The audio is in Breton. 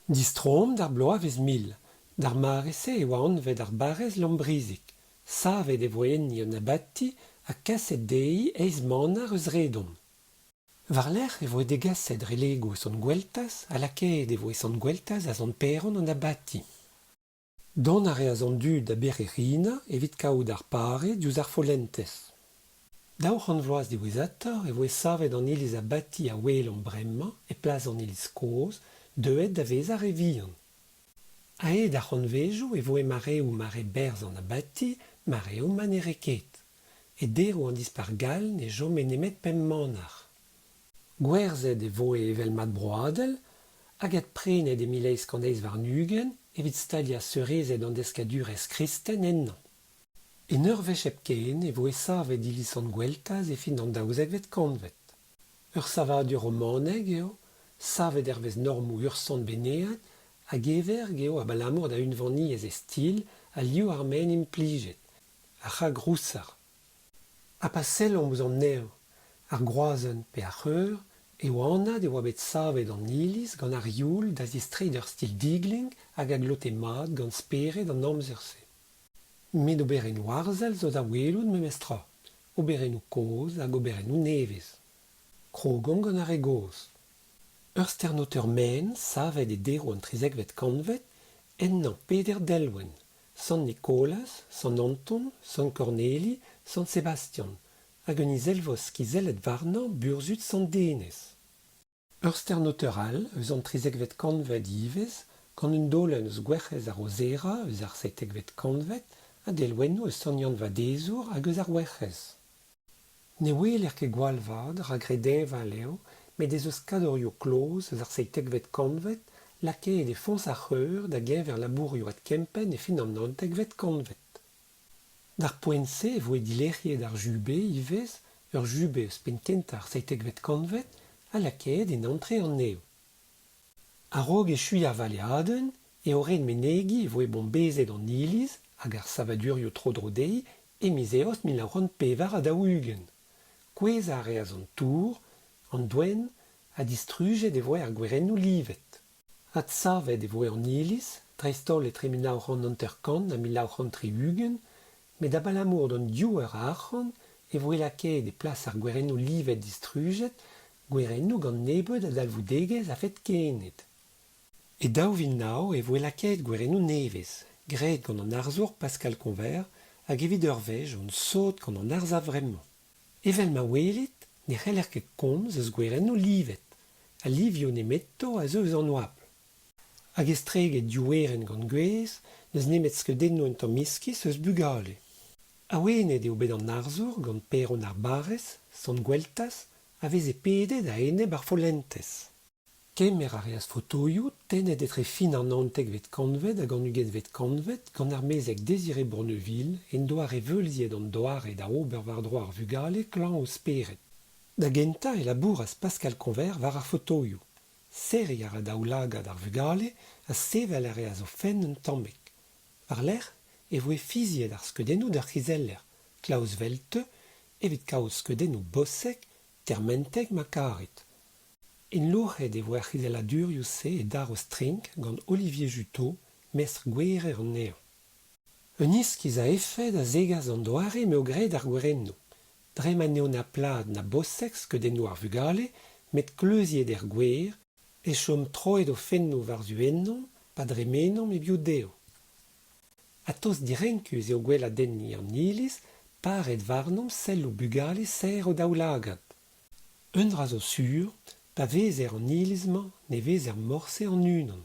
Distroomp d'ar bloavezh 1000. D'ar mare-se e oa anvet ar barrez Lambrizig. Savet e voe enni un abati ha kaset dezhi eizh manac'h eus Redon. War-lerc'h e voe degaset relegoù Sant Gweltaz ha lakaet e voe Sant Gweltaz da sant paeron an abati. Dont a reas an dud da bererinañ evit kaout ar pare diouzh ar follentez. 200 vloaz diwezhatoc'h e voe savet an iliz-abati a welomp bremañ e plas an iliz kozh, deuet da vezañ re vihan. A-hed ar c'hantvedoù e voe mareoù mare berzh an abati, mareoù ma ne rae ket. E deroù an Dispac'h gall ne chome nemet pemp manac'h. Gwerzhet e voe evel mad broadel hag adprenet e 1828 evit staliañ seurezed an deskadurezh kristen ennañ. En ur wech hepken e voe savet iliz Sant-Gweltaz e fin an daouzekvet kantved. Ur savadur romanek eo, savet hervez normoù urzh Sant Benead hag heverk eo abalamour da unvaniezh e stil ha liv ar maen implijet, ar c'hag-rousar. Ha pa sellomp ouzh an neñv, ar groazenn pe ar c'heur, eo anat e oa bet savet an iliz gant ar youl da zistreiñ d'ur stil diglink hag a glote mat gant spered an amzer-se. Met oberennoù arzel zo da welout memestra, oberennoù kozh hag oberennoù nevez. Krogomp gant ar re gozh. Ur stern-aoter maen savet e deroù an trizekvet kantved, ennañ peder delwenn, Sant Nikolaz, Sant Anton, Sant Korneli, Sant Sebastian, hag un izelvos kizellet warnañ burzhud Sant Denez. Ur stern-aoter all eus an trizekvet kantved ivez, gant un daolenn eus Gwerc'hez ar Rozera eus ar seitekvet kantved ha delwennoù eus Sant Yann-Vadezour hag eus ar Werc'hez. Ne weler ket gwall vat rak re deñval eo, met ez eus kadorioù-kloz eus ar seitekvet kantved lakaet e foñs ar c'heur da-geñver labourioù adkempenn e fin an naontekvet kantved. D'ar poent-se e voe dilec'hiet ar jube ivez, ur jube eus penn-kentañ ar seitekvet kantved, ha lakaet en antre an nev. A-raok echuiñ ar valeadenn eo ret menegiñ e voe bombezet an iliz hag ar savadurioù tro-dro dezhi e miz Eost 1944. Kouezhañ a reas an tour, an doenn ha distrujet e voe ar gwerennoù livet. Adsavet e voe an iliz, dreist-holl etre 1950 ha 1960, met abalamour d'an diouer a arc'hant e voe lakaet e plas ar gwerennoù livet distrujet gwerennoù gant nebeut a dalvoudegezh a-fet kened. E 2009 e voe lakaet gwerennoù nevez, graet gant an arzour Pascal Convert hag evit ur wech on sot gant an arz a-vremañ. Evel ma welit, ne c'heller ket komz eus gwerennoù livet. Al livioù nemeto a zeu eus an oabl. Hag estreget div werenn gant gwez, n'eus nemet skeudennoù un tamm iskis eus bugale. Awenet eo bet an arzour gant paeron ar barrez, Sant Gweltaz, a veze pedet a-enep ar follentez. Kemer a reas fotoioù tennet etre fin an naontekvet kantved hag an ugentvet kantved gant ar mezeg Désiré Bourneville en doa reveulziet an doare da ober war-dro ar vugale klañv o spered. Da gentañ e labouras Pascal Convert war ar fotoioù. Serriñ a ra daoulagad ar vugale ha sevel a reas o fenn un tammig. War-lerc'h e voe fiziet ar skeudennoù d'ur c'hizeller, Klaus Welte, evit kaout skeudennoù bosek, termentek ma karit. Enlouc'het e voe ar c'hizelladurioù-se e Darv-Strink gant Olivier Juteau, mestr gwerer anezhañ. Un iskis a efed a zegas d'an doare m'eo graet ar gwerennoù, dre ma n'eo na plat na bosek skeudennoù ar vugale, met kleuziet er gwer, e chom troet o fennoù war-zu ennomp pa dremenomp e-biou dezho. Ha tost direnkus eo gweladenniñ an iliz paret warnomp selloù bugale serr o daoulagad. Un dra zo sur, pa vezer en iliz-mañ ne vezer morse an-unan.